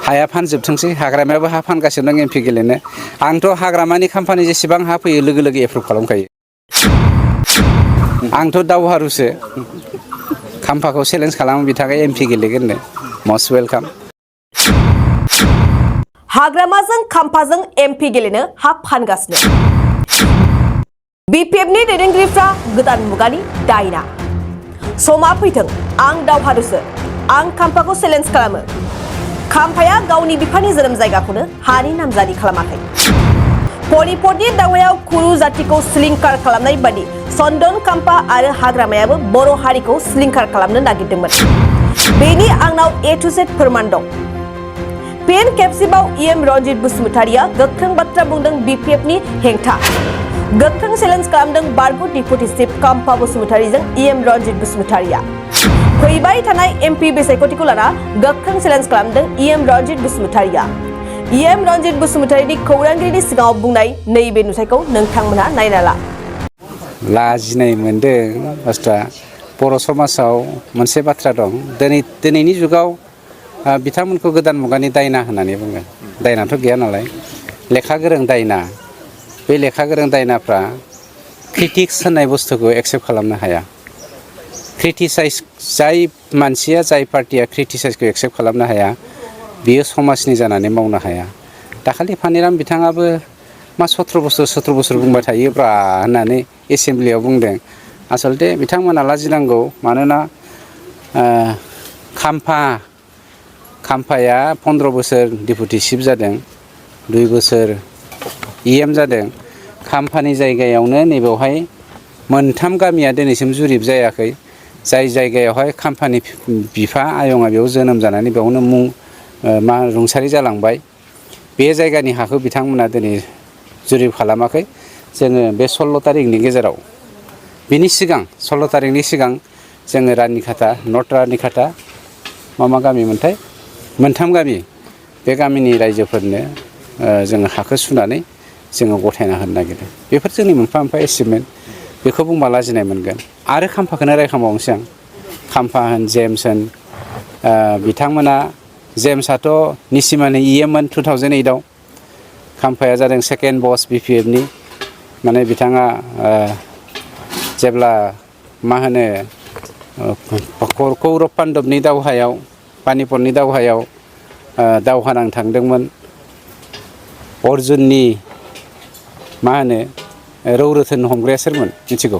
हाया फानजोबथोंसै हाग्रामायाबो हा फानगासिनो दं एमपि गेलेनो आंथ' हाग्रामानि खाम्फानि जेसेबां हा फैयो लोगो लोगो एप्रुभ खालामखायो आंथ' दावहारुसो खाम्फाखौ चेलेन्ज खालामो बिथाङा एमपि गेलेगोननो मस्ट वेलकाम हाग्रामाजों खाम्फाजों एमपि गेलेनो हा फानगासिनो बिपिएफनि दैदेनगिरिफ्रा गोदान मुगानि दायना समा फैथों आं दावहारुसो आं खाम्फाखौ चेलेन्ज खालामो खाम्फाया गावनि बिफानि जोनोम जायगाखौनो हानि नामजारि खालामाखै पनिपतनि दावहायाव कुरु जातिखौ सिलिंखार खालामनाय बादि चन्दन खाम्फा आरो हाग्रामायाबो बर' हारिखौ सिलिंखार खालामनो नागिरदोंमोन बेनि आंनाव ए टु जेड फोरमान दं पेन केपसिबाव इएम रनजित बसुमतारिया गोख्रों बाथ्रा बुंदों बिपिएफनि हेंथा गोख्रों चेलेन्ज खालामदों बारग' डिपुटि चिफ खाम्फा बसुमतारिजों इएम रनजित बसुमतारिया फैबाय थानाय एमपि बिसायख'थिखौ लाना गोख्रों चेलेन्ज खालामदों इएम रनजित बसुमतारिया इएम रनजित बसुमतारिनि खौरांगिरिनि सिगाङाव बुंनाय नैबे नुथायखौ नोंथांमोनहा नायना ला लाजिनाय मोनदों बाथ्रा बर' समाजाव मोनसे बाथ्रा दं दिनैनि जुगाव बिथांमोनखौ गोदान मुगानि दायना होननानै बुङो दायनाथ' गैया नालाय लेखा गोरों दायना बे लेखा गोरों दायनाफ्रा क्रिटिक्स होननाय बुस्थुखौ एक्सेप्ट खालामनो हाया क्रिटिसाइज जाय मानसिया जाय पार्टिया क्रिटिसाइजखौ एक्सेप्ट खालामनो हाया बियो समाजनि जानानै मावनो हाया दाखालि फानिराम बिथाङाबो मा 17 बोसोर बुंबाय थायोब्रा होननानै एसेमब्लियाव बुंदों आसलथे बिथांमोना लाजिनांगौ मानोना खाम्फाया 15 बोसोर डिपुटि चिफ जादों 2 बोसोर इएम जादों खाम्फानि जायगायावनो नैबेवहाय मोनथाम गामिया दिनैसिम जुरिब जायाखै जाय जायगायावहाय खाम्फानि बिफा आयंआ बेयाव जोनोम जानानै बेयावनो रुंसारि जालांबाय बे जायगानि हाखौ बिथांमोना दिनै जुरिब खालामाखै जोङो बे 16 तारिखनि गेजेराव बिनि सिगां 16 तारिखनि सिगां जोङो रानिखाता नर्थ रानिखाता मा गामि मोनथाय मोनथाम गामि बे गामिनि रायजोफोरनो जोङो हाखौ सुनानै जोङो गथायना होनो नागिरदों बेफोर जोंनि मोनफा मोनफा एचिभमेन्ट बेखौ बुंबा लाजिनाय मोनगोन आरो खाम्फाखौनो रायखांबावनोसै आं खाम्फा होन जेम्स होन बिथांमोना जेम्सआथ' निसिमानि इएममोन 2008आव खाम्फाया जादों सेकेन्ड बस बिपिएफनि माने बिथाङा जेब्ला मा होनो कौरब पान्डबनि दावहायाव पानिपतनि दावहायाव दावहा नांनो थांदोंमोन अर्जुननि मा होनो रौरोथोन हमग्राया सोरमोन मिथिगौ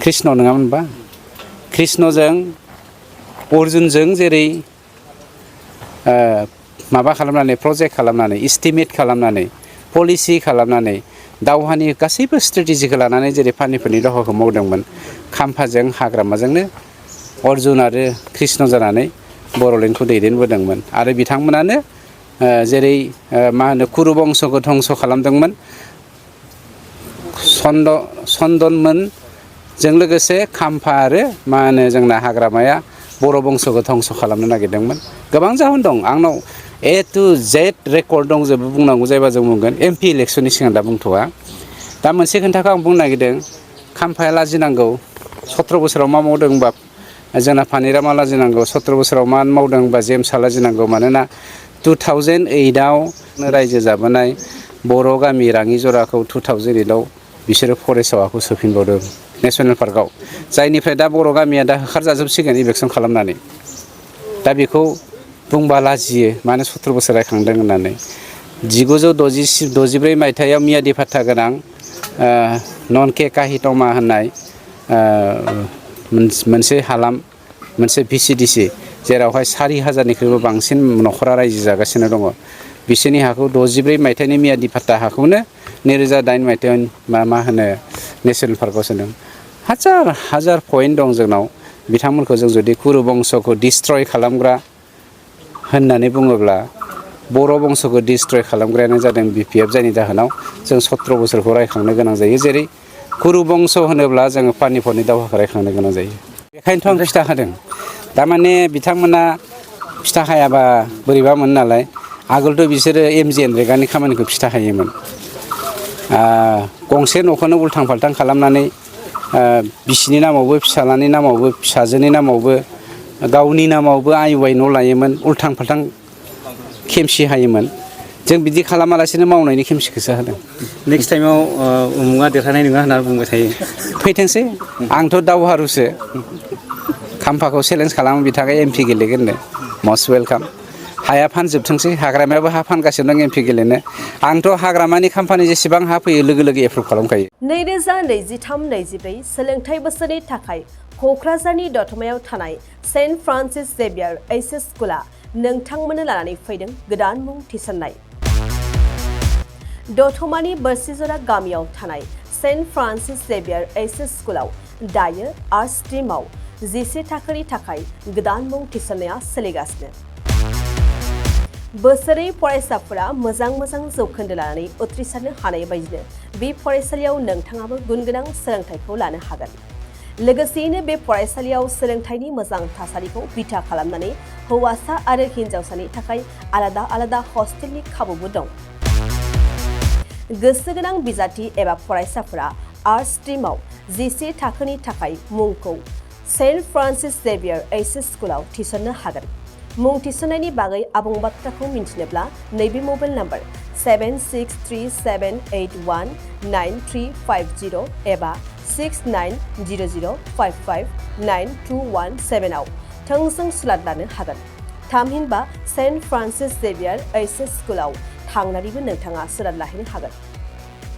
कृष्ण नङामोन होनबा कृष्णजों अर्जुनजों जेरै माबा खालामनानै प्रजेक्ट खालामनानै इस्टिमेट खालामनानै पलिसि खालामनानै दावहानि गासैबो स्ट्रेटेजिखौ लानानै जेरै पानिपतनि दावहाखौ मावदोंमोन खाम्फाजों हाग्रामाजोंनो अर्जुन आरो कृष्ण जानानै बर'लेण्डखौ दैदेनबोदोंमोन आरो बिथांमोनानो जेरै मा होनो कुरु बंस'खौ धंस' खालामदोंमोन चन्दनमोनजों लोगोसे खाम्फा आरो मा होनो जोंना हाग्रामाया बर' बंस'खौ धंस' खालामनो नागिरदोंमोन गोबां जाहोन दं आंनाव ए टु जेड रेकर्ड दंजोबो बुंनांगौ जायोबा जों बुंगोन एमपि इलेक्सननि सिगां दा बुंथ'वा दा मोनसे खोथाखौ आं बुंनो नागिरदों खाम्फाया लाजिनांगौ 17 बोसोराव मा मावदों होनबा जोंना फानिरामा लाजिनांगौ 17 बोसोराव मा मावदों होनबा जेम्सआ लाजिनांगौ मानोना 2008आव रायजो जाबोनाय बर' गामि राङि जराखौ 2008आव बिसोरो फरेस्टआव हाखौ सोफिनबावदों नेसनेल पार्कआव जायनिफ्राय दा बर' गामिया दा होखारजाजोबसिगोन इलेक्सन खालामनानै दा बेखौ बुंबा लाजियो मानो 17 बोसोर रायखांदों होननानै 1964 मायथाइयाव मियादि फात्ता गोनां ननके काहितमा होननाय मोनसे हालाम मोनसे भिसिडिसि जेरावहाय 4000निख्रुइबो बांसिन न'खरा रायजो जागासिनो दङ बिसोरनि हाखौ 64 मायथाइनि मियादि फात्ता हाखौनो 2008 मायथाइयाव मा होनो नेसनेल पार्कआव सोदों हाजार पइन्ट दं जोंनाव बिथांमोनखौ जों जुदि कुरु बंस'खौ डिस्ट्रय खालामग्रा होननानै बुङोब्ला बर' बंस'खौ डिस्ट्रय खालामग्रायानो जादों बिपिएफ जायनि जाहोनाव जों 17 बोसोरखौ रायखांनो गोनां जायो जेरै कुरु बंस' होनोब्ला जोङो पानिपतनि दावहाखौ रायखांनो गोनां जायो बेखायनोथ' आं फिथा होदों थारमाने बिथांमोना फिथा हायाबा बोरैबा मोनो नालाय आगोलथ' बिसोरो एमजिएन रेगानि खामानिखौ फिथा हायोमोन गंसे न'खौनो उल्थां फाल्थां खालामनानै बिसिनि नामावबो फिसालानि नामावबो फिसाजोनि नामावबो गावनि नामावबो आइ वाइ न' लायोमोन उल्थां फाल्थां खेमसि हायोमोन जों बिदि खालामालासिनो मावनायनि खेमसिखौसो होदों। नेक्स्ट टाइमाव उमुगा देरहानाय नङा होनना बुंबाय थायो। फैथोंसै आंथ' दावहारुसो खाम्फाखौ चेलेन्ज खालामो बिथाङा MP गेलेगोननो मस्ट वेलकाम। हाया फानजोबथोंसै हाग्रामायाबो हा फानगासिनो दं MP गेलेनो। आंथ' हाग्रामानि खाम्फानि जेसेबां हा फैयो लोगो लोगो एप्रुभ खालामखायो। 2023-24 सोलोंथाइ बोसोरनि थाखाय क'क्राझारनि दतमायाव थानाय सेन्ट फ्रान्सिस जेभियार एइचएस स्कुला नोंथांमोननो लानानै फैदों गोदान मुं थिसननाय। दतमानि बोरसिजरा गामियाव थानाय सेन्ट फ्रान्सिस जेभियार एइचएस स्कुलाव दायो आर्ट्स स्ट्रिमाव 11 थाखोनि थाखाय गोदान मुं थिसननाया सोलिगासिनो। बोसोरै फरायसाफोरा मोजां जौखोन्दो लानानै उथ्रिसारनो हानाय बायदिनो बे फरायसालियाव नोंथाङाबो गुनगोनां सोलोंथाइखौ लानो हागोन। लोगोसेयैनो बे फरायसालियाव सोलोंथाइनि मोजां थासारिखौ बिथा खालामनानै हौवासा आरो हिन्जावसानि थाखाय आलादा हस्टेलनि खाबुबो दं। गोसो गोनां बिजाथि एबा फरायसाफोरा आर्ट्स स्ट्रिमाव 11 थाखोनि थाखाय मुंखौ सेन्ट फ्रान्सिस जेभियार एइचएस स्कुलाव थिसननो हागोन। मुं थिसननायनि बागै आबुं बाथ्राखौ मिन्थिनोब्ला नैबे मबाइल नाम्बार 7637819350 एबा 6900559217 आव थोंजों सुलाद लानो हागोन। थामहिनबा सेन्ट फ्रान्सिस जेभियार एइचएस स्कुलाव थांनानैबो नोंथाङा सुलाद लाहैनो हागोन।